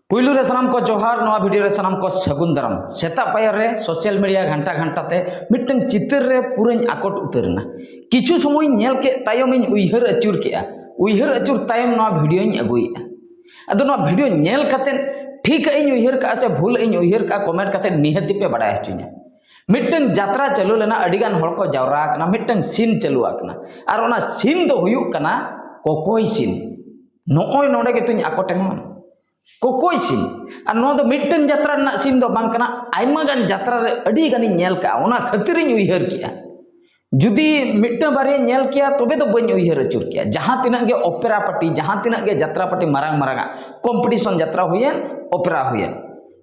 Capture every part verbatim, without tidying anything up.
ᱯᱩᱭᱞᱩ ᱨᱮ ᱥᱟᱱᱟᱢ ᱠᱚ ᱡᱚᱦᱟᱨ, ᱱᱚᱣᱟ ᱵᱷᱤᱰᱤᱭᱳ ᱨᱮ ᱥᱟᱱᱟᱢ ᱠᱚ ᱥᱟᱹᱜᱩᱱ ᱫᱟᱨᱟᱢ᱾ ᱥᱮᱛᱟᱜ ᱯᱟᱭᱟᱨ ᱨᱮ ᱥᱳᱥᱟᱞ ᱢᱤᱰᱤᱭᱟ ᱜᱷᱟᱱᱴᱟ ᱜᱷᱟᱱᱴᱟ ᱛᱮ ᱢᱤᱫᱴᱟᱝ ᱪᱤᱛᱟᱹᱨ ᱨᱮ ᱯᱩᱨᱟᱹᱧ ᱟᱠᱚᱴ ᱩᱛᱟᱹᱨ ᱮᱱᱟ᱾ ᱠᱤᱪᱷᱩ ᱥᱚᱢᱚᱭ ᱧᱮᱞ ᱠᱮᱫ ᱛᱟᱭᱚᱢ ᱤᱧ ᱩᱭᱦᱟᱹᱨ ᱟᱹᱪᱩᱨ ᱠᱮᱜᱼᱟ᱾ ᱩᱭᱦᱟᱹᱨ ᱟᱹᱪᱩᱨ ᱛᱟᱭᱚᱢ ᱱᱚᱣᱟ ᱵᱷᱤᱰᱤᱭᱳᱧ ᱟᱹᱜᱩᱭᱮᱫᱼᱟ᱾ ᱟᱫᱚ ᱱᱚᱣᱟ ᱵᱷᱤᱰᱤᱭᱳ ᱧᱮᱞ ᱠᱟᱛᱮᱫ ᱴᱷᱤᱠ ᱟᱜ ᱤᱧ ᱩᱭᱦᱟᱹᱨ ᱠᱟᱜᱼᱟ ᱥᱮ ᱵᱷᱩᱞ ᱟᱜ ᱤᱧ ᱩᱭᱦᱟᱹᱨ ᱠᱟᱜᱼᱟ, ᱠᱚᱢᱮᱱᱴ ᱠᱟᱛᱮᱫ ᱱᱤᱦᱟᱹᱛᱤ ᱯᱮ ᱵᱟᱰᱟᱭ ᱦᱚᱪᱚᱧᱟ᱾ ᱢᱤᱫᱴᱟᱝ ᱡᱟᱛᱨᱟ ᱪᱟᱹᱞᱩ ᱞᱮᱱᱟ, ᱟᱹᱰᱤᱜᱟᱱ ᱦᱚᱲ ᱠᱚ ᱡᱟᱣᱨᱟ ᱟᱠᱟᱱᱟ, ᱢᱤᱫᱴᱟᱝ ᱥᱤᱱ ᱪᱟᱹᱞᱩ ᱟᱠᱟᱱᱟ᱾ ᱟᱨ ᱚᱱᱟ ᱥᱤᱱ ᱫᱚ ᱦᱩᱭᱩᱜ ᱠᱟᱱᱟ ᱠᱚᱠᱚᱭ ᱥᱤᱱ᱾ ᱱᱚᱜᱼᱚᱭ ᱱᱚᱰᱮ ᱜᱮᱛᱚᱧ ᱟᱠᱚᱴ ᱮᱱᱟ᱾ ᱠᱚᱠᱚᱭ ᱥᱤᱱ᱾ ᱟᱨ ᱱᱚᱣᱟ ᱫᱚ ᱢᱤᱫᱴᱟᱝ ᱡᱟᱛᱨᱟ ᱨᱮᱱᱟᱜ ᱥᱤᱱ ᱫᱚ ᱵᱟᱝ ᱠᱟᱱᱟ, ᱟᱭᱢᱟ ᱜᱟᱱ ᱡᱟᱛᱨᱟ ᱨᱮ ᱟᱹᱰᱤ ᱜᱟᱱᱤᱧ ᱧᱮᱞ ᱠᱟᱜᱼᱟ, ᱚᱱᱟ ᱠᱷᱟᱹᱛᱤᱨᱤᱧ ᱩᱭᱦᱟᱹᱨ ᱠᱮᱜᱼᱟ᱾ ᱡᱩᱫᱤ ᱢᱤᱫᱴᱟᱝ ᱵᱟᱨᱭᱟᱧ ᱧᱮᱞ ᱠᱮᱭᱟ, ᱛᱚᱵᱮ ᱫᱚ ᱵᱟᱹᱧ ᱩᱭᱦᱟᱹᱨ ᱟᱹᱪᱩᱨ ᱠᱮᱭᱟ᱾ ᱡᱟᱦᱟᱸ ᱛᱤᱱᱟᱹᱜ ᱜᱮ ᱚᱯᱮᱨᱟ ᱯᱟᱨᱴᱤ, ᱡᱟᱦᱟᱸ ᱛᱤᱱᱟᱹᱜ ᱜᱮ ᱡᱟᱛᱨᱟ ᱯᱟᱨᱴᱤ ᱢᱟᱨᱟᱝ ᱢᱟᱨᱟᱝ ᱟᱜ ᱠᱚᱢᱯᱤᱴᱤᱥᱚᱱ ᱡᱟᱛᱨᱟ ᱦᱩᱭᱮᱱ, ᱚᱯᱮᱨᱟ ᱦᱩᱭᱮᱱ,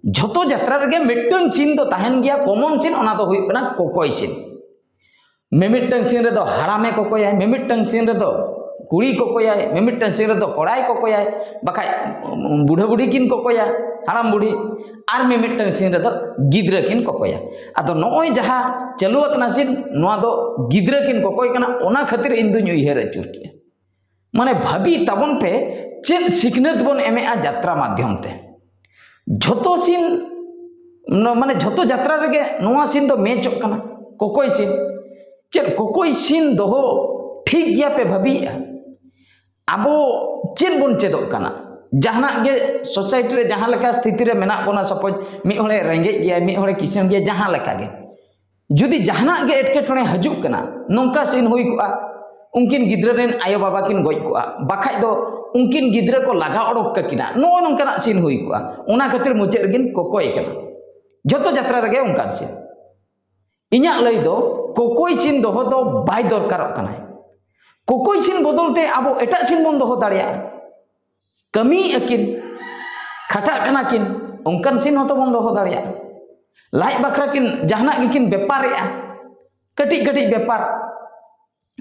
ᱡᱷᱚᱛᱚ ᱡᱟᱛᱨᱟ ᱨᱮᱜᱮ ᱢᱤᱫᱴᱟᱝ ᱥᱤᱱ ᱫᱚ ᱛᱟᱦᱮᱱ ᱜᱮᱭᱟ, ᱠᱚᱢᱚᱱ ᱥᱤᱱ, ᱚᱱᱟ ᱫᱚ ᱦᱩᱭᱩᱜ ᱠᱟᱱᱟ ᱠᱚᱠᱚᱭ ᱥᱤᱱ᱾ ᱢᱤᱢᱤᱫᱴᱟᱝ ᱥᱤᱱ ᱨᱮᱫᱚ ᱦᱟᱲᱟᱢᱮ ᱠᱚᱠᱚᱭᱟᱭ, ᱢᱤᱢᱤᱫᱴᱟᱝ ᱥᱤᱱ ᱨᱮᱫᱚ ᱠᱩᱲᱤ ᱠᱚᱠᱚᱭᱟᱭ, ᱢᱤᱢᱤᱫᱴᱟᱝ ᱥᱤᱱ ᱨᱮᱫᱚ ᱠᱚᱲᱟᱭ ᱠᱚᱠᱚᱭᱟᱭ, ᱵᱟᱠᱷᱟᱡ ᱵᱩᱰᱷᱟᱹ ᱵᱩᱰᱷᱤ ᱠᱤᱱ ᱠᱚᱠᱚᱭᱟ, ᱦᱟᱲᱟᱢ ᱵᱩᱰᱷᱤ, ᱟᱨ ᱢᱤᱢᱤᱫᱴᱟᱝ ᱥᱤᱱ ᱨᱮᱫᱚ ᱜᱤᱫᱽᱨᱟᱹ ᱠᱤᱱ ᱠᱚᱠᱚᱭᱟ᱾ ᱟᱫᱚ ᱱᱚᱜᱼᱚᱭ ᱡᱟᱦᱟᱸ ᱪᱟᱹᱞᱩ ᱟᱠᱟᱱᱟ ᱥᱤᱱ, ᱱᱚᱣᱟ ᱫᱚ ᱜᱤᱫᱽᱨᱟᱹ ᱠᱤᱱ ᱠᱚᱠᱚᱭ ᱠᱟᱱᱟ, ᱚᱱᱟ ᱠᱷᱟᱹᱛᱤᱨ ᱤᱧ ᱫᱩᱧ ᱩᱭᱦᱟᱹᱨ ᱟᱹᱪᱩᱨ ᱠᱮᱜᱼᱟ᱾ ᱢᱟᱱᱮ ᱵᱷᱟᱹᱵᱤ ᱛᱟᱵᱚᱱ ᱯᱮ, ᱪᱮᱫ ᱥᱤᱠᱷᱱᱟᱹᱛ ᱵᱚᱱ ᱮᱢᱮᱜᱼᱟ ᱡᱟᱛᱨᱟ ᱢᱟᱫᱽᱫᱷᱚᱢ ᱛᱮ᱾ ᱡᱷᱚᱛᱚ ᱥᱤᱱ, ᱱᱚ-, ᱢᱟᱱᱮ ᱡᱷᱚᱛᱚ ᱡᱟᱛᱨᱟ ᱨᱮᱜᱮ ᱱᱚᱣᱟ ᱥᱤᱱ ᱫᱚ ᱢᱮᱪᱚᱜ ᱠᱟᱱᱟ, ᱠᱚᱠᱚᱭ ᱥᱤᱱ᱾ ᱪᱮᱫ ᱠᱚᱠᱚᱭ ᱥᱤᱱ ᱫᱚᱦᱚ ᱴᱷᱤᱠ ᱜᱮᱭᱟ ᱯᱮ ᱵᱷᱟᱹᱵᱤᱭᱮᱜᱼᱟ? ᱟᱵᱚ ᱪᱮᱫ ᱵᱚᱱ ᱪᱮᱫᱚᱜ ᱠᱟᱱᱟ? ᱡᱟᱦᱟᱱᱟᱜ ᱜᱮ ᱥᱳᱥᱟᱭᱴᱤ ᱨᱮ ᱡᱟᱦᱟᱸ ᱞᱮᱠᱟ ᱥᱛᱷᱤᱛᱤ ᱨᱮ ᱢᱮᱱᱟᱜ ᱵᱚᱱᱟ, ᱥᱟᱯᱳᱡᱽ ᱢᱤᱫ ᱦᱚᱲᱮ ᱨᱮᱸᱜᱮᱡ ᱜᱮᱭᱟᱭ, ᱢᱤᱫ ᱦᱚᱲᱮ ᱠᱤᱥᱟᱹᱬ ᱜᱮᱭᱟᱭ, ᱡᱟᱦᱟᱸ ᱞᱮᱠᱟ ᱜᱮ, ᱡᱩᱫᱤ ᱡᱟᱦᱟᱱᱟᱜ ᱜᱮ ᱮᱴᱠᱮᱴᱚᱬᱮ ᱦᱤᱡᱩᱜ ᱠᱟᱱᱟ, ᱱᱚᱝᱠᱟ ᱥᱤᱱ ᱦᱩᱭ ᱠᱚᱜᱼᱟ, ᱩᱱᱠᱤᱱ ᱜᱤᱫᱽᱨᱟᱹ ᱨᱮᱱ ᱟᱭᱳ ᱵᱟᱵᱟ ᱠᱤᱱ ᱜᱚᱡ ᱠᱚᱜᱼᱟ, ᱵᱟᱠᱷᱟᱡ ᱫᱚ ᱩᱱᱠᱤᱱ ᱜᱤᱫᱽᱨᱟᱹ ᱠᱚ ᱞᱟᱜᱟ ᱚᱰᱚᱠ ᱠᱟᱠᱤᱱᱟ, ᱱᱚᱜᱼᱚ ᱱᱚᱝᱠᱟᱱᱟᱜ ᱥᱤᱱ ᱦᱩᱭ ᱠᱚᱜᱼᱟ᱾ ᱚᱱᱟ ᱠᱷᱟᱹᱛᱤᱨ ᱢᱩᱪᱟᱹᱫ ᱨᱮᱠᱤᱱ ᱠᱚᱠᱚᱭ ᱠᱟᱱᱟ᱾ ᱡᱷᱚᱛᱚ ᱡᱟᱛᱨᱟ ᱨᱮᱜᱮ ᱚᱱᱠᱟᱱ ᱥᱤᱱ᱾ ᱤᱧᱟᱹᱜ ᱞᱟᱹᱭ ᱫᱚ ᱠᱚᱠᱚᱭ ᱥᱤᱱ ᱫᱚᱦᱚ ᱫᱚ ᱵᱟᱭ ᱫᱚᱨᱠᱟᱨᱚᱜ ᱠᱟᱱᱟᱭ᱾ ᱠᱚᱠᱚᱭ ᱥᱤᱱ ᱵᱚᱫᱚᱞ ᱛᱮ ᱟᱵᱚ ᱮᱴᱟᱜ ᱥᱤᱱ ᱵᱚᱱ ᱫᱚᱦᱚ ᱫᱟᱲᱮᱭᱟᱜᱼᱟ᱾ ᱠᱟᱹᱢᱤᱭᱮᱫ ᱟᱹᱠᱤᱱ, ᱠᱷᱟᱴᱟᱜ ᱠᱟᱱᱟ ᱠᱤᱱ, ᱚᱱᱠᱟᱱ ᱥᱤᱱ ᱦᱚᱸᱛᱚ ᱵᱚᱱ ᱫᱚᱦᱚ ᱫᱟᱲᱮᱭᱟᱜᱼᱟ᱾ ᱞᱟᱡ ᱵᱟᱠᱷᱨᱟ ᱠᱤᱱ ᱡᱟᱦᱟᱱᱟᱜ ᱜᱮᱠᱤᱱ ᱵᱮᱯᱟᱨᱮᱜᱼᱟ, ᱠᱟᱹᱴᱤᱡ ᱠᱟᱹᱴᱤᱡ ᱵᱮᱯᱟᱨ,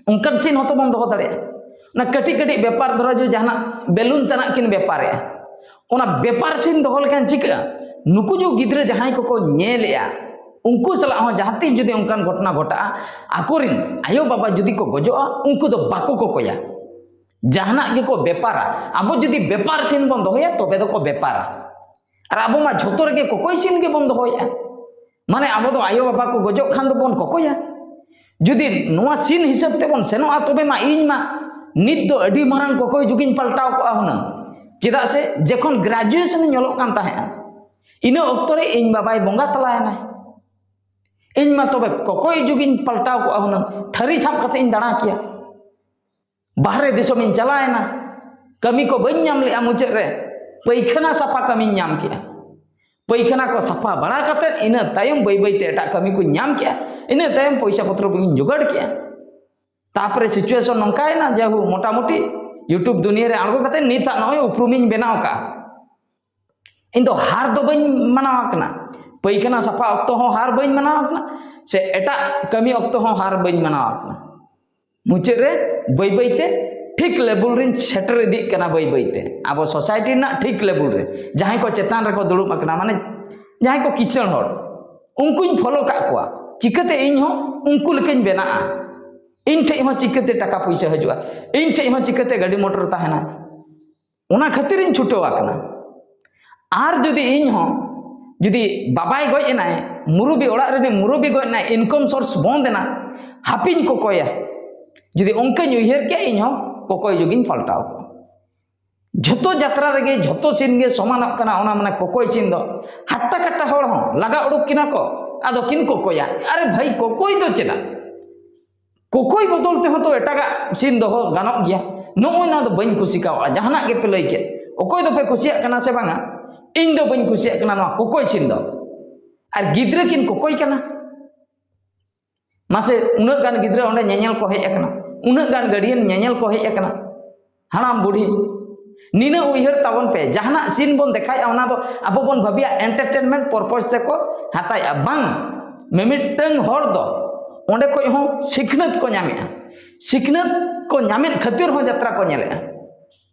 ᱚᱱᱠᱟᱱ ᱥᱤᱱ ᱦᱚᱸᱛᱚ ᱵᱚᱱ ᱫᱚᱦᱚ ᱫᱟᱲᱮᱭᱟᱜᱼᱟ᱾ ᱚᱱᱟ ᱠᱟᱹᱴᱤᱡ ᱠᱟᱹᱴᱤᱡ ᱵᱮᱯᱟᱨ, ᱫᱷᱚᱨᱚ ᱡᱮ ᱡᱟᱦᱟᱱᱟᱜ ᱵᱮᱞᱩᱱ ᱛᱟᱱᱟᱜ ᱠᱤᱱ ᱵᱮᱯᱟᱨᱮᱜᱼᱟ, ᱚᱱᱟ ᱵᱮᱯᱟᱨ ᱥᱤᱱ ᱫᱚᱦᱚ ᱞᱮᱠᱷᱟᱱ ᱪᱤᱠᱟᱹᱜᱼᱟ? ᱱᱩᱠᱩ ᱡᱮ ᱜᱤᱫᱽᱨᱟᱹ ᱡᱟᱦᱟᱸᱭ ᱠᱚᱠᱚ ᱧᱮᱞᱮᱜᱼᱟ, ᱩᱱᱠᱩ ᱥᱟᱞᱟᱜ ᱦᱚᱸ ᱡᱟᱦᱟᱸ ᱛᱤᱥ ᱡᱩᱫᱤ ᱚᱱᱠᱟᱱ ᱜᱷᱚᱴᱚᱱᱟ ᱜᱷᱚᱴᱟᱜᱼᱟ, ᱟᱠᱚᱨᱮᱱ ᱟᱭᱳ ᱵᱟᱵᱟ ᱡᱩᱫᱤ ᱠᱚ ᱜᱚᱡᱚᱜᱼᱟ, ᱩᱱᱠᱩ ᱫᱚ ᱵᱟᱠᱚ ᱠᱚᱠᱚᱭᱟ᱾ ᱡᱟᱦᱟᱱᱟᱜ ᱜᱮᱠᱚ ᱵᱮᱯᱟᱨᱟ, ᱟᱵᱚ ᱡᱩᱫᱤ ᱵᱮᱯᱟᱨ ᱥᱤᱱ ᱵᱚᱱ ᱫᱚᱦᱚᱭᱟ, ᱛᱚᱵᱮ ᱫᱚᱠᱚ ᱵᱮᱯᱟᱨᱟ᱾ ᱟᱨ ᱟᱵᱚ ᱢᱟ ᱡᱷᱚᱛᱚ ᱨᱮᱜᱮ ᱠᱚᱠᱚᱭ ᱥᱤᱱ ᱜᱮᱵᱚᱱ ᱫᱚᱦᱚᱭᱮᱫᱼᱟ᱾ ᱢᱟᱱᱮ ᱟᱵᱚ ᱫᱚ ᱟᱭᱳ ᱵᱟᱵᱟ ᱠᱚ ᱜᱚᱡᱚᱜ ᱠᱷᱟᱱ ᱫᱚᱵᱚᱱ ᱠᱚᱠᱚᱭᱟ᱾ ᱡᱩᱫᱤ ᱱᱚᱣᱟ ᱥᱤᱱ ᱦᱤᱥᱟᱹᱵ ᱛᱮᱵᱚᱱ ᱥᱮᱱᱚᱜᱼᱟ, ᱛᱚᱵᱮ ᱢᱟ ᱤᱧ ᱢᱟ ᱱᱤᱛ ᱫᱚ ᱟᱹᱰᱤ ᱢᱟᱨᱟᱝ ᱠᱚᱠᱚᱭ ᱡᱩᱜᱤᱧ ᱯᱟᱞᱴᱟᱣ ᱠᱚᱜᱼᱟ ᱦᱩᱱᱟᱹᱝ᱾ ᱪᱮᱫᱟᱜ ᱥᱮ ᱡᱚᱠᱷᱚᱱ graduation ᱤᱧ ᱚᱞᱚᱜ ᱠᱟᱱ ᱛᱟᱦᱮᱸᱫᱼᱟ, ᱤᱱᱟᱹ ᱚᱠᱛᱚ ᱨᱮ ᱤᱧ ᱵᱟᱵᱟᱭ ᱵᱚᱸᱜᱟ ᱛᱟᱞᱟᱭᱮᱱᱟᱭ᱾ ᱤᱧ ᱢᱟ ᱛᱚᱵᱮ ᱠᱚᱠᱚᱭ ᱡᱩᱜᱤᱧ ᱯᱟᱞᱴᱟᱣ ᱠᱚᱜᱼᱟ ᱦᱩᱱᱟᱹᱝ, ᱛᱷᱟᱹᱨᱤ ᱥᱟᱵ ᱠᱟᱛᱮ ᱤᱧ ᱫᱟᱬᱟ ᱠᱮᱭᱟ᱾ ᱵᱟᱦᱨᱮ ᱫᱤᱥᱚᱢᱤᱧ ᱪᱟᱞᱟᱣᱮᱱᱟ, ᱠᱟᱹᱢᱤ ᱠᱚ ᱵᱟᱹᱧ ᱧᱟᱢ ᱞᱮᱜᱼᱟ, ᱢᱩᱪᱟᱹᱫ ᱨᱮ ᱯᱟᱹᱭᱠᱷᱟᱹᱱᱟ ᱥᱟᱯᱷᱟ ᱠᱟᱹᱢᱤᱧ ᱧᱟᱢ ᱠᱮᱜᱼᱟ᱾ ᱯᱟᱹᱭᱠᱷᱟᱹᱱᱟ ᱠᱚ ᱥᱟᱯᱷᱟ ᱵᱟᱲᱟ ᱠᱟᱛᱮ ᱤᱱᱟᱹ ᱛᱟᱭᱚᱢ ᱵᱟᱹᱭ ᱵᱟᱹᱭᱛᱮ ᱮᱴᱟᱜ ᱠᱟᱹᱢᱤ ᱠᱚᱧ ᱧᱟᱢ ᱠᱮᱜᱼᱟ᱾ ᱤᱱᱟᱹ ᱛᱟᱭᱚᱢ ᱯᱚᱭᱥᱟ ᱯᱚᱛᱨᱚ ᱠᱚᱧ ᱡᱚᱜᱟᱲ ᱠᱮᱜᱼᱟ᱾ ᱛᱟᱯᱚᱨᱮ situation ᱱᱚᱝᱠᱟᱭᱮᱱᱟ, ᱡᱟᱭᱦᱳᱠ, ᱢᱚᱴᱟᱢᱩᱴᱤ YouTube ᱫᱩᱱᱤᱭᱟᱹ ᱨᱮ ᱟᱬᱜᱚ ᱠᱟᱛᱮ ᱱᱤᱛᱟᱜ ᱱᱚᱜᱼᱚᱭ ᱩᱯᱨᱩᱢᱤᱧ ᱵᱮᱱᱟᱣ ᱠᱟᱜᱼᱟ᱾ ᱤᱧ ᱫᱚ ᱦᱟᱨ ᱫᱚ ᱵᱟᱹᱧ ᱢᱟᱱᱟᱣ ᱟᱠᱟᱱᱟ, ᱯᱟᱹᱭᱠᱷᱟᱱᱟ ᱥᱟᱯᱷᱟ ᱚᱠᱛᱚ ᱦᱚᱸ ᱦᱟᱨ ᱵᱟᱹᱧ ᱢᱟᱱᱟᱣ ᱟᱠᱟᱱᱟ, ᱥᱮ ᱮᱴᱟᱜ ᱠᱟᱹᱢᱤ ᱚᱠᱛᱚ ᱦᱚᱸ ᱦᱟᱨ ᱵᱟᱹᱧ ᱢᱟᱱᱟᱣ ᱟᱠᱟᱱᱟ᱾ ᱢᱩᱪᱟᱹᱫ ᱨᱮ ᱵᱟᱹᱭ ᱵᱟᱹᱭ ᱛᱮ ᱴᱷᱤᱠ level ᱨᱤᱧ ᱥᱮᱴᱮᱨ ᱤᱫᱤᱜ ᱠᱟᱱᱟ᱾ ᱵᱟᱹᱭ ᱵᱟᱹᱭ ᱛᱮ ᱟᱵᱚ society ᱨᱮᱱᱟᱜ ᱴᱷᱤᱠ level ᱨᱮ, ᱡᱟᱦᱟᱸᱭ ᱠᱚ ᱪᱮᱛᱟᱱ ᱨᱮᱠᱚ ᱫᱩᱲᱩᱵ ᱟᱠᱟᱱᱟ, ᱢᱟᱱᱮ ᱡᱟᱦᱟᱸᱭ ᱠᱚ ᱠᱤᱥᱟᱹᱬ ᱦᱚᱲ, ᱩᱱᱠᱩᱧ follow ᱠᱟᱜ ᱠᱚᱣᱟ᱾ ᱪᱤᱠᱟᱹᱛᱮ ᱤᱧ ᱦᱚᱸ ᱩᱱᱠᱩ ᱞᱮᱠᱟᱧ ᱵᱮᱱᱟᱜᱼᱟ? ᱤᱧ ᱴᱷᱮᱡ ᱦᱚᱸ ᱪᱤᱠᱟᱹᱛᱮ ᱴᱟᱠᱟ ᱯᱩᱭᱥᱟᱹ ᱦᱤᱡᱩᱜᱼᱟ? ᱤᱧ ᱴᱷᱮᱡ ᱦᱚᱸ ᱪᱤᱠᱟᱹᱛᱮ ᱜᱟᱹᱰᱤ ᱢᱚᱴᱚᱨ ᱛᱟᱦᱮᱱᱟ? ᱚᱱᱟ ᱠᱷᱟᱹᱛᱤᱨᱤᱧ ᱪᱷᱩᱴᱟᱹᱣ ᱟᱠᱟᱱᱟ᱾ ᱟᱨ ᱡᱩᱫᱤ ᱤᱧ ᱦᱚᱸ, ᱡᱩᱫᱤ ᱵᱟᱵᱟᱭ ᱜᱚᱡ ᱮᱱᱟᱭ, ᱢᱩᱨᱩᱵᱤ ᱚᱲᱟᱜ ᱨᱤᱱᱤᱡ ᱢᱩᱨᱩᱵᱤ ᱜᱚᱡ ᱮᱱᱟᱭ, income source ᱵᱚᱱᱫ ᱮᱱᱟ, ᱦᱟᱯᱤᱧ ᱠᱚᱠᱚᱭᱟ᱾ ᱡᱩᱫᱤ ᱚᱱᱠᱟᱧ ᱩᱭᱦᱟᱹᱨ ᱠᱮᱭᱟ, ᱤᱧ ᱦᱚᱸ ᱠᱚᱠᱚᱭ ᱡᱩᱜᱤᱧ ᱯᱟᱞᱴᱟᱣ ᱠᱚᱜᱼᱟ᱾ ᱡᱷᱚᱛᱚ ᱡᱟᱛᱨᱟ ᱨᱮᱜᱮ ᱡᱷᱚᱛᱚ ᱥᱤᱱ ᱜᱮ ᱥᱚᱢᱟᱱᱚᱜ ᱠᱟᱱᱟ, ᱚᱱᱟ ᱢᱟᱱᱮ ᱠᱚᱠᱚᱭ ᱥᱤᱱ ᱫᱚ᱾ ᱦᱟᱴᱴᱟ ᱠᱟᱴᱴᱟ ᱦᱚᱲ ᱦᱚᱸ ᱞᱟᱜᱟ ᱩᱰᱩᱠ ᱠᱤᱱᱟ ᱠᱚ, ᱟᱫᱚ ᱠᱤᱱ ᱠᱚᱠᱚᱭᱟ᱾ ᱟᱨᱮ ᱵᱷᱟᱹᱭ, ᱠᱚᱠᱚᱭ ᱫᱚ ᱪᱮᱫᱟᱜ? ᱠᱚᱠᱚᱭ ᱵᱚᱫᱚᱞ ᱛᱮᱦᱚᱸ ᱛᱚ ᱮᱴᱟᱜᱟᱜ ᱥᱤᱱ ᱫᱚᱦᱚ ᱜᱟᱱᱚᱜ ᱜᱮᱭᱟ᱾ ᱱᱚᱜᱼᱚᱭ ᱱᱚᱣᱟ ᱫᱚ ᱵᱟᱹᱧ ᱠᱩᱥᱤ ᱠᱟᱣᱟᱜᱼᱟ, ᱡᱟᱦᱟᱱᱟᱜ ᱜᱮᱯᱮ ᱞᱟᱹᱭ ᱠᱮᱫ᱾ ᱚᱠᱚᱭ ᱫᱚᱯᱮ ᱠᱩᱥᱤᱭᱟᱜ ᱠᱟᱱᱟ ᱥᱮ ᱵᱟᱝᱟ? ᱤᱧ ᱫᱚ ᱵᱟᱹᱧ ᱠᱩᱥᱤᱭᱟᱜ ᱠᱟᱱᱟ ᱱᱚᱣᱟ ᱠᱚᱠᱚᱭ ᱥᱤᱱ ᱫᱚ᱾ ᱟᱨ ᱜᱤᱫᱽᱨᱟᱹ ᱠᱤᱱ ᱠᱚᱠᱚᱭ ᱠᱟᱱᱟ᱾ ᱢᱟᱥᱮ, ᱩᱱᱟᱹᱜ ᱜᱟᱱ ᱜᱤᱫᱽᱨᱟᱹ ᱚᱸᱰᱮ ᱧᱮᱧᱮᱞ ᱠᱚ ᱦᱮᱡ ᱟᱠᱟᱱᱟ, ᱩᱱᱟᱹᱜ ᱜᱟᱱ ᱜᱟᱹᱰᱤᱭᱟᱹᱱ ᱧᱮᱧᱮᱞ ᱠᱚ ᱦᱮᱡ ᱟᱠᱟᱱᱟ, ᱦᱟᱲᱟᱢ ᱵᱩᱲᱦᱤ, ᱱᱤᱱᱟᱹᱜ ᱩᱭᱦᱟᱹᱨ ᱛᱟᱵᱚᱱ ᱯᱮ᱾ ᱡᱟᱦᱟᱱᱟᱜ ᱥᱤᱱ ᱵᱚᱱ ᱫᱮᱠᱷᱟᱭᱟ, ᱚᱱᱟ ᱫᱚ ᱟᱵᱚ ᱵᱚᱱ ᱵᱷᱟᱹᱵᱤᱭᱟ entertainment purpose ᱛᱮᱠᱚ ᱦᱟᱛᱟᱭᱮᱜᱼᱟ᱾ ᱵᱟᱝ, ᱢᱤᱢᱤᱫᱴᱟᱹᱝ ᱦᱚᱲ ᱫᱚ ᱚᱸᱰᱮ ᱠᱷᱚᱡ ᱦᱚᱸ ᱥᱤᱠᱷᱱᱟᱹᱛ ᱠᱚ ᱧᱟᱢᱮᱜᱼᱟ᱾ ᱥᱤᱠᱷᱱᱟᱹᱛ ᱠᱚ ᱧᱟᱢᱮᱫ ᱠᱷᱟᱹᱛᱤᱨ ᱦᱚᱸ ᱡᱟᱛᱨᱟ ᱠᱚ ᱧᱮᱞᱮᱜᱼᱟ᱾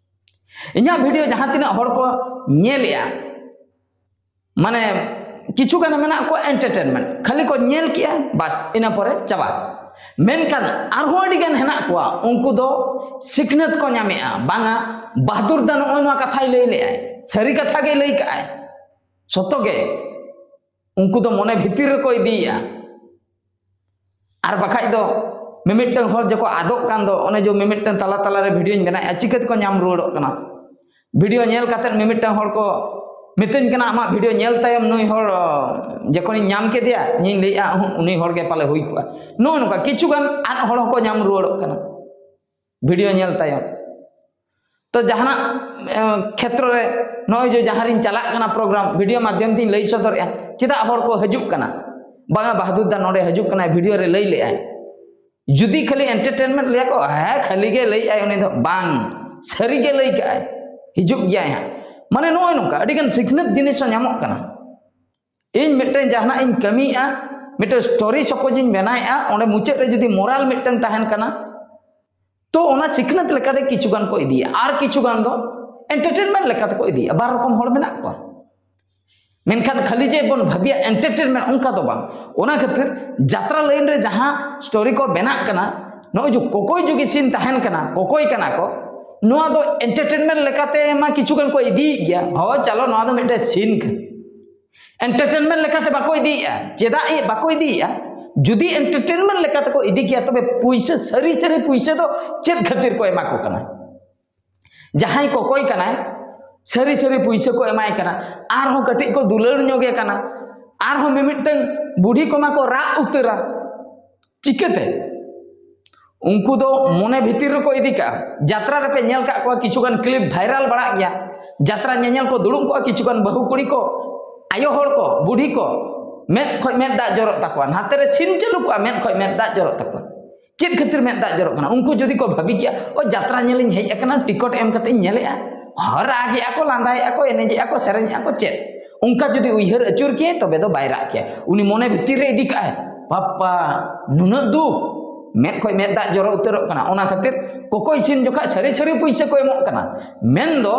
ᱤᱧᱟᱹᱜ video ᱡᱟᱦᱟᱸ ᱛᱤᱱᱟᱹᱜ ᱦᱚᱲ ᱠᱚ ᱧᱮᱞᱮᱜᱼᱟ, ᱢᱟᱱᱮ, ᱠᱤᱪᱷᱩ ᱜᱟᱱ ᱢᱮᱱᱟᱜ ᱠᱚᱣᱟ entertainment, ᱠᱷᱟᱹᱞᱤ ᱠᱚ ᱧᱮᱞ ᱠᱮᱜᱼᱟ, ᱵᱟᱥ, ᱤᱱᱟᱹ ᱯᱚᱨᱮ ᱪᱟᱵᱟ᱾ ᱢᱮᱱᱠᱷᱟᱱ ᱟᱨᱦᱚᱸ ᱟᱹᱰᱤ ᱜᱟᱱ ᱦᱮᱱᱟᱜ ᱠᱚᱣᱟ, ᱩᱱᱠᱩ ᱫᱚ ᱥᱤᱠᱷᱱᱟᱹᱛ ᱠᱚ ᱧᱟᱢᱮᱜᱼᱟ, ᱵᱟᱝᱟ, ᱵᱟᱦᱟᱫᱩᱨ ᱫᱟ ᱱᱚᱜᱼᱚᱭ ᱱᱚᱣᱟ ᱠᱟᱛᱷᱟᱭ ᱞᱟᱹᱭ ᱞᱮᱜᱼᱟᱭ, ᱥᱟᱹᱨᱤ ᱠᱟᱛᱷᱟ ᱜᱮᱭ ᱞᱟᱹᱭ ᱠᱟᱜᱼᱟᱭ᱾ ᱡᱷᱚᱛᱚ ᱜᱮ ᱩᱱᱠᱩ ᱫᱚ ᱢᱚᱱᱮ ᱵᱷᱤᱛᱤᱨ ᱨᱮᱠᱚ ᱤᱫᱤᱭᱮᱫᱼᱟ᱾ ᱟᱨ ᱵᱟᱠᱷᱟᱡ ᱫᱚ ᱢᱤᱢᱤᱫᱴᱟᱝ ᱦᱚᱲ ᱡᱚᱠᱷᱚᱱ ᱟᱫᱚᱜ ᱠᱟᱱ ᱫᱚ, ᱚᱱᱮ ᱡᱮ ᱢᱤᱢᱤᱫᱴᱟᱝ ᱛᱟᱞᱟ ᱛᱟᱞᱟᱨᱮ ᱵᱷᱤᱰᱤᱭᱳᱧ ᱵᱮᱱᱟᱣᱮᱫᱼᱟ, ᱪᱤᱠᱟᱹ ᱛᱮᱠᱚ ᱧᱟᱢ ᱨᱩᱣᱟᱹᱲᱚᱜ ᱠᱟᱱᱟ? ᱵᱷᱤᱰᱤᱭᱳ ᱧᱮᱞ ᱠᱟᱛᱮᱫ ᱢᱤᱢᱤᱫᱴᱟᱝ ᱦᱚᱲ ᱠᱚ ᱢᱤᱛᱟᱹᱧ ᱠᱟᱱᱟ, "ᱟᱢᱟᱜ ᱵᱷᱤᱰᱤᱭᱳ ᱧᱮᱞ ᱛᱟᱭᱚᱢ ᱱᱩᱭ ᱦᱚᱲ, ᱚ, ᱡᱚᱠᱷᱚᱱᱤᱧ ᱧᱟᱢ ᱠᱮᱫᱮᱭᱟ, ᱤᱧᱤᱧ ᱞᱟᱹᱭᱮᱫᱼᱟ, ᱩᱦᱩᱸ, ᱩᱱᱤ ᱦᱚᱲ ᱜᱮ ᱯᱟᱞᱮ ᱦᱩᱭ ᱠᱚᱜᱼᱟ᱾" ᱱᱚᱜᱼᱚ ᱱᱚᱝᱠᱟ ᱠᱤᱪᱷᱩ ᱜᱟᱱ ᱟᱫ ᱦᱚᱲ ᱦᱚᱸᱠᱚ ᱧᱟᱢ ᱨᱩᱣᱟᱹᱲᱚᱜ ᱠᱟᱱᱟ ᱵᱷᱤᱰᱤᱭᱳ ᱧᱮᱞ ᱛᱟᱭᱚᱢ᱾ ᱛᱚ ᱡᱟᱦᱟᱱᱟᱜ, ᱮ, ᱠᱷᱮᱛᱨᱚ ᱨᱮ ᱱᱚᱜᱼᱚᱭ ᱡᱮ ᱡᱟᱦᱟᱸ ᱨᱤᱧ ᱪᱟᱞᱟᱜ ᱠᱟᱱᱟ ᱯᱨᱳᱜᱨᱟᱢ, ᱵᱷᱤᱰᱤᱭᱳ ᱢᱟᱫᱽᱫᱷᱚᱢ ᱛᱤᱧ ᱞᱟᱹᱭ ᱥᱚᱫᱚᱨᱮᱜᱼᱟ, ᱪᱮᱫᱟᱜ ᱦᱚᱲ ᱠᱚ ᱦᱤᱡᱩᱜ ᱠᱟᱱᱟ? ᱵᱟᱝᱟ, ᱵᱟᱦᱟᱫᱩᱨ ᱫᱟ ᱱᱚᱰᱮ ᱦᱤᱡᱩᱜ ᱠᱟᱱᱟᱭ, ᱵᱷᱤᱰᱤᱭᱳ ᱨᱮ ᱞᱟᱹᱭ ᱞᱮᱜᱼᱟᱭ᱾ ᱡᱩᱫᱤ ᱠᱷᱟᱹᱞᱤ ᱮᱱᱴᱟᱨᱴᱮᱱᱢᱮᱱᱴ ᱞᱟᱹᱭᱟ ᱠᱚ, "ᱦᱮᱸ, ᱠᱷᱟᱹᱞᱤ ᱜᱮ ᱞᱟᱹᱭᱮᱜᱼᱟᱭ ᱩᱱᱤ ᱫᱚ", ᱵᱟᱝ, ᱥᱟᱹᱨᱤ ᱜᱮ ᱞᱟᱹᱭ ᱠᱟᱜᱼᱟᱭ, ᱦᱤᱡᱩᱜ ᱜᱮᱭᱟᱭ ᱦᱟᱸᱜ᱾ ᱢᱟᱱᱮ ᱱᱚᱜᱼᱚᱭ ᱱᱚᱝᱠᱟ ᱟᱹᱰᱤᱜᱟᱱ ᱥᱤᱠᱷᱱᱟᱹᱛ ᱡᱤᱱᱤᱥ ᱦᱚᱸ ᱧᱟᱢᱚᱜ ᱠᱟᱱᱟ᱾ ᱤᱧ ᱢᱤᱫᱴᱮᱱ ᱡᱟᱦᱟᱱᱟᱜ ᱤᱧ ᱠᱟᱹᱢᱤᱭᱮᱜᱼᱟ, ᱢᱤᱫᱴᱮᱱ ᱥᱴᱳᱨᱤ ᱥᱟᱯᱳᱡᱽ ᱤᱧ ᱵᱮᱱᱟᱣᱮᱜᱼᱟ, ᱚᱸᱰᱮ ᱢᱩᱪᱟᱹᱫ ᱨᱮ ᱡᱩᱫᱤ ᱢᱳᱨᱟᱞ ᱢᱤᱫᱴᱮᱱ ᱛᱟᱦᱮᱱ ᱠᱟᱱᱟ, ᱛᱚ ᱚᱱᱟ ᱥᱤᱠᱷᱱᱟᱹᱛ ᱞᱮᱠᱟᱛᱮ ᱠᱤᱪᱷᱩ ᱜᱟᱱ ᱠᱚ ᱤᱫᱤᱭᱟ, ᱟᱨ ᱠᱤᱪᱷᱩ ᱜᱟᱱ ᱫᱚ ᱮᱱᱴᱟᱨᱴᱮᱱᱢᱮᱱᱴ ᱞᱮᱠᱟ ᱛᱮᱠᱚ ᱤᱫᱤᱭᱟ᱾ ᱵᱟᱨ ᱨᱚᱠᱚᱢ ᱦᱚᱲ ᱢᱮᱱᱟᱜ ᱠᱚᱣᱟ᱾ ᱢᱮᱱᱠᱷᱟᱱ ᱠᱷᱟᱹᱞᱤ ᱡᱮ ᱵᱚᱱ ᱵᱷᱟᱹᱵᱤᱭᱟ ᱮᱱᱴᱟᱨᱴᱮᱱᱢᱮᱱᱴ, ᱚᱱᱠᱟ ᱫᱚ ᱵᱟᱝ᱾ ᱚᱱᱟ ᱠᱷᱟᱹᱛᱤᱨ ᱡᱟᱛᱨᱟ ᱞᱟᱭᱤᱱ ᱨᱮ ᱡᱟᱦᱟᱸ ᱥᱴᱳᱨᱤ ᱠᱚ ᱵᱮᱱᱟᱜ ᱠᱟᱱᱟ, ᱱᱚᱜᱼᱚᱭ ᱡᱮ ᱠᱚᱠᱚᱭ ᱡᱩᱜᱤ ᱥᱤᱱ ᱛᱟᱦᱮᱱ ᱠᱟᱱᱟ, ᱠᱚᱠᱚᱭ ᱠᱟᱱᱟ ᱠᱚ, ᱱᱚᱣᱟ ᱫᱚ ᱮᱱᱴᱟᱨᱴᱮᱱᱢᱮᱱᱴ ᱞᱮᱠᱟᱛᱮ ᱢᱟ ᱠᱤᱪᱷᱩ ᱜᱟᱱ ᱠᱚ ᱤᱫᱤᱭᱮᱫ ᱜᱮᱭᱟ, ᱦᱳᱭ ᱪᱟᱞᱚ, ᱱᱚᱣᱟ ᱫᱚ ᱢᱤᱫᱴᱮᱱ ᱥᱤᱱ ᱠᱟᱱᱟ᱾ ᱮᱱᱴᱟᱨᱴᱮᱱᱢᱮᱱᱴ ᱞᱮᱠᱟᱛᱮ ᱵᱟᱠᱚ ᱤᱫᱤᱭᱮᱫᱼᱟ᱾ ᱪᱮᱫᱟᱜ ᱤ-, ᱵᱟᱠᱚ ᱤᱫᱤᱭᱮᱫᱼᱟ? ᱡᱩᱫᱤ ᱮᱱᱴᱟᱨᱴᱮᱱᱢᱮᱱᱴ ᱞᱮᱠᱟᱛᱮ ᱠᱚ ᱤᱫᱤ ᱠᱮᱭᱟ, ᱛᱚᱵᱮ ᱯᱩᱭᱥᱟᱹ, ᱥᱟᱹᱨᱤ ᱥᱟᱹᱨᱤ ᱯᱩᱭᱥᱟᱹ ᱫᱚ ᱪᱮᱫ ᱠᱷᱟᱹᱛᱤᱨ ᱠᱚ ᱮᱢᱟ ᱠᱚ ᱠᱟᱱᱟ? ᱡᱟᱦᱟᱸᱭ ᱠᱚᱠᱚᱭ ᱠᱟᱱᱟᱭ, ᱥᱟᱹᱨᱤ ᱥᱟᱹᱨᱤ ᱯᱩᱭᱥᱟᱹ ᱠᱚ ᱮᱢᱟᱭ ᱠᱟᱱᱟ, ᱟᱨᱦᱚᱸ ᱠᱟᱹᱴᱤᱡ ᱠᱚ ᱫᱩᱞᱟᱹᱲ ᱧᱚᱜᱮ ᱠᱟᱱᱟ, ᱟᱨᱦᱚᱸ ᱢᱤᱢᱤᱫᱴᱟᱝ ᱵᱩᱰᱷᱤ ᱠᱚᱢᱟ ᱠᱚ ᱨᱟᱜ ᱩᱛᱟᱹᱨᱟ᱾ ᱪᱤᱠᱟᱹᱛᱮ? ᱩᱱᱠᱩ ᱫᱚ ᱢᱚᱱᱮ ᱵᱷᱤᱛᱤᱨ ᱨᱮᱠᱚ ᱤᱫᱤ ᱠᱟᱜᱼᱟ᱾ ᱡᱟᱛᱨᱟ ᱨᱮᱯᱮ ᱧᱮᱞ ᱠᱟᱜ ᱠᱚᱣᱟ, ᱠᱤᱪᱷᱩ ᱜᱟᱱ ᱠᱞᱤᱯ ᱵᱷᱟᱭᱨᱟᱞ ᱵᱟᱲᱟᱜ ᱜᱮᱭᱟ, ᱡᱟᱛᱨᱟ ᱧᱮᱧᱮᱞ ᱠᱚ ᱫᱩᱲᱩᱵ ᱠᱚᱜᱼᱟ, ᱠᱤᱪᱷᱩ ᱜᱟᱱ ᱵᱟᱹᱦᱩ ᱠᱩᱲᱤ ᱠᱚ, ᱟᱭᱳ ᱦᱚᱲ ᱠᱚ, ᱵᱩᱰᱷᱤ ᱠᱚ, ᱢᱮᱫ ᱠᱷᱚᱡ ᱢᱮᱫ ᱫᱟᱜ ᱡᱚᱨᱚᱜ ᱛᱟᱠᱚᱣᱟ, ᱱᱟᱛᱮ ᱨᱮ ᱥᱤᱱ ᱪᱟᱹᱞᱩ ᱠᱚᱜᱼᱟ, ᱢᱮᱫ ᱠᱷᱚᱡ ᱢᱮᱫ ᱫᱟᱜ ᱡᱚᱨᱚᱜ ᱛᱟᱠᱚᱣᱟ᱾ ᱪᱮᱫ ᱠᱷᱟᱹᱛᱤᱨ ᱢᱮᱫ ᱫᱟᱜ ᱡᱚᱨᱚᱜ ᱠᱟᱱᱟ? ᱩᱱᱠᱩ ᱡᱩᱫᱤ ᱠᱚ ᱵᱷᱟᱹᱵᱤ ᱠᱮᱭᱟ, "ᱚ, ᱡᱟᱛᱨᱟ ᱧᱮᱞᱤᱧ ᱦᱮᱡ ᱟᱠᱟᱱᱟ, ᱴᱤᱠᱚᱴ ᱮᱢ ᱠᱟᱛᱮ ᱤᱧ ᱧᱮᱞᱮᱜᱼᱟ", ᱦᱚᱸ, ᱨᱟᱜᱮᱜᱼᱟ ᱠᱚ, ᱞᱟᱸᱫᱟᱭᱮᱜᱼᱟ ᱠᱚ, ᱮᱱᱮᱡᱮᱜᱼᱟ ᱠᱚ, ᱥᱮᱨᱮᱧᱮᱜᱼᱟ ᱠᱚ, ᱪᱮᱫ? ᱚᱱᱠᱟ ᱡᱩᱫᱤ ᱩᱭᱦᱟᱹᱨ ᱟᱹᱪᱩᱨ ᱠᱮᱭᱟᱭ, ᱛᱚᱵᱮ ᱫᱚ ᱵᱟᱭ ᱨᱟᱜ ᱠᱮᱭᱟ᱾ ᱩᱱᱤ ᱢᱚᱱᱮ ᱵᱷᱤᱛᱤᱨ ᱨᱮ ᱤᱫᱤ ᱠᱟᱜᱼᱟᱭ, "ᱵᱟᱯᱯᱟ, ᱱᱩᱱᱟᱹᱜ ᱫᱩᱠ", ᱢᱮᱫ ᱠᱷᱚᱡ ᱢᱮᱫ ᱫᱟᱜ ᱡᱚᱨᱚ ᱩᱛᱟᱹᱨᱚᱜ ᱠᱟᱱᱟ᱾ ᱚᱱᱟ ᱠᱷᱟᱹᱛᱤᱨ ᱠᱚᱠᱚᱭ ᱥᱤᱱ ᱡᱚᱠᱷᱟᱡ ᱥᱟᱹᱨᱤ ᱥᱟᱹᱨᱤ ᱯᱩᱭᱥᱟᱹ ᱠᱚ ᱮᱢᱚᱜ ᱠᱟᱱᱟ᱾ ᱢᱮᱱᱫᱚ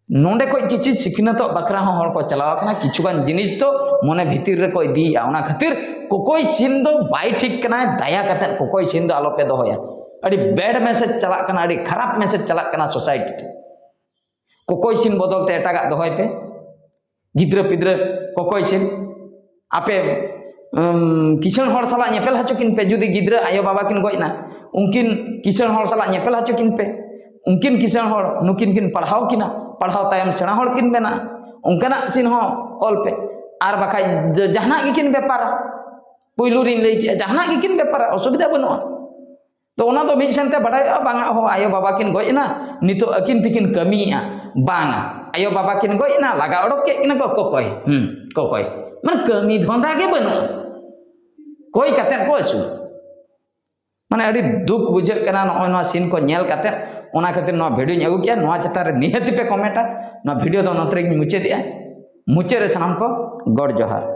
ᱱᱚᱰᱮ ᱠᱷᱚᱡ ᱠᱤᱪᱷᱩ ᱥᱤᱠᱷᱱᱟᱹᱛᱚᱜ ᱵᱟᱠᱷᱨᱟ ᱦᱚᱸ ᱦᱚᱲ ᱠᱚ ᱪᱟᱞᱟᱣ ᱟᱠᱟᱱᱟ, ᱠᱤᱪᱷᱩ ᱜᱟᱱ ᱡᱤᱱᱤᱥ ᱫᱚ ᱢᱚᱱᱮ ᱵᱷᱤᱛᱤᱨ ᱨᱮᱠᱚ ᱤᱫᱤᱭᱮᱫᱼᱟ᱾ ᱚᱱᱟ ᱠᱷᱟᱹᱛᱤᱨ ᱠᱚᱠᱚᱭ ᱥᱤᱱ ᱫᱚ ᱵᱟᱭ ᱴᱷᱤᱠ ᱠᱟᱱᱟ, ᱫᱟᱭᱟ ᱠᱟᱛᱮᱫ ᱠᱚᱠᱚᱭ ᱥᱤᱱ ᱫᱚ ᱟᱞᱚᱯᱮ ᱫᱚᱦᱚᱭᱟ᱾ ᱟᱹᱰᱤ ᱵᱮᱰ ᱢᱮᱥᱮᱡᱽ ᱪᱟᱞᱟᱜ ᱠᱟᱱᱟ, ᱟᱹᱰᱤ ᱠᱷᱟᱨᱟᱯ ᱢᱮᱥᱮᱡᱽ ᱪᱟᱞᱟᱜ ᱠᱟᱱᱟ ᱥᱳᱥᱟᱭᱴᱤ ᱨᱮ᱾ ᱠᱚᱠᱚᱭ ᱥᱤᱱ ᱵᱚᱫᱚᱞ ᱛᱮ ᱮᱴᱟᱜᱟᱜ ᱫᱚᱦᱚᱭ ᱯᱮ᱾ ᱜᱤᱫᱽᱨᱟᱹ ᱯᱤᱫᱽᱨᱟᱹ ᱠᱚᱠᱚᱭ ᱥᱮ ᱟᱯᱮ ᱩᱢ, ᱠᱤᱥᱟᱹᱬ ᱦᱚᱲ ᱥᱟᱞᱟᱜ ᱧᱮᱯᱮᱞ ᱦᱚᱪᱚ ᱠᱤᱱ ᱯᱮ᱾ ᱡᱩᱫᱤ ᱜᱤᱫᱽᱨᱟᱹ ᱟᱭᱳ ᱵᱟᱵᱟ ᱠᱤᱱ ᱜᱚᱡ ᱮᱱᱟ, ᱩᱱᱠᱤᱱ ᱠᱤᱥᱟᱹᱬ ᱦᱚᱲ ᱥᱟᱞᱟᱜ ᱧᱮᱯᱮᱞ ᱦᱚᱪᱚ ᱠᱤᱱ ᱯᱮ᱾ ᱩᱱᱠᱤᱱ ᱠᱤᱥᱟᱹᱬ ᱦᱚᱲ ᱱᱩᱠᱤᱱ ᱠᱤᱱ ᱯᱟᱲᱦᱟᱣ ᱠᱤᱱᱟ, ᱯᱟᱲᱦᱟᱣ ᱛᱟᱭᱚᱢ ᱥᱮᱬᱟ ᱦᱚᱲ ᱠᱤᱱ ᱵᱮᱱᱟᱜᱼᱟ, ᱚᱱᱠᱟᱱᱟᱜ ᱥᱤᱱ ᱦᱚᱸ ᱚᱞ ᱯᱮ᱾ ᱟᱨ ᱵᱟᱠᱷᱟᱡ ᱡᱟ- ᱡᱟᱦᱟᱱᱟᱜ ᱜᱮᱠᱤᱱ ᱵᱮᱯᱟᱨᱟ, ᱯᱩᱭᱞᱩ ᱨᱤᱧ ᱞᱟᱹᱭ ᱠᱮᱜᱼᱟ, ᱡᱟᱦᱟᱱᱟᱜ ᱜᱮᱠᱤᱱ ᱵᱮᱯᱟᱨᱟ, ᱚᱥᱩᱵᱤᱫᱷᱟ ᱵᱟᱹᱱᱩᱜᱼᱟ᱾ ᱛᱚ ᱚᱱᱟ ᱫᱚ ᱢᱤᱫ ᱥᱮᱱᱛᱮ ᱵᱟᱰᱟᱭᱚᱜᱼᱟ, ᱵᱟᱝᱟ ᱦᱳ ᱟᱭᱳ ᱵᱟᱵᱟ ᱠᱤᱱ ᱜᱚᱡ ᱮᱱᱟ, ᱱᱤᱛᱚᱜ ᱟᱹᱠᱤᱱ ᱛᱮᱠᱤᱱ ᱠᱟᱹᱢᱤᱭᱮᱜᱼᱟ, ᱵᱟᱝᱟ, ᱟᱭᱳ ᱵᱟᱵᱟ ᱠᱤᱱ ᱜᱚᱡ ᱮᱱᱟ, ᱞᱟᱜᱟ ᱚᱰᱚᱠ ᱠᱮᱫ ᱠᱤᱱᱟ ᱠᱚ ᱠᱚᱠᱚᱭ, ᱦᱩᱸ, ᱠᱚᱠᱚᱭ, ᱢᱟᱱᱮ ᱠᱟᱹᱢᱤ ᱫᱷᱚᱱᱫᱟ ᱜᱮ ᱵᱟᱹᱱᱩᱜᱼᱟ, ᱠᱚᱭ ᱠᱟᱛᱮᱫ ᱠᱚ ᱟᱹᱥᱩᱞ᱾ ᱢᱟᱱᱮ ᱟᱹᱰᱤ ᱫᱩᱠ ᱵᱩᱡᱷᱟᱹᱜ ᱠᱟᱱᱟ ᱱᱚᱜᱼᱚᱭ ᱱᱚᱣᱟ ᱥᱤᱱ ᱠᱚ ᱧᱮᱞ ᱠᱟᱛᱮᱫ᱾ ᱚᱱᱟ ᱠᱷᱟᱹᱛᱤᱨ ᱱᱚᱣᱟ ᱵᱷᱤᱰᱤᱭᱳᱧ ᱟᱹᱜᱩ ᱠᱮᱜᱼᱟ᱾ ᱱᱚᱣᱟ ᱪᱮᱛᱟᱱ ᱨᱮ ᱱᱤᱦᱟᱹᱛᱤ ᱯᱮ ᱠᱚᱢᱮᱱᱴᱟ᱾ ᱱᱚᱣᱟ ᱵᱷᱤᱰᱤᱭᱳ ᱫᱚ ᱱᱚᱛᱮ ᱨᱮᱜᱮᱧ ᱢᱩᱪᱟᱹᱫᱮᱜᱼᱟ᱾ ᱢᱩᱪᱟᱹᱫ ᱨᱮ ᱥᱟᱱᱟᱢ ᱠᱚ ᱜᱚᱰ ᱡᱚᱦᱟᱨ᱾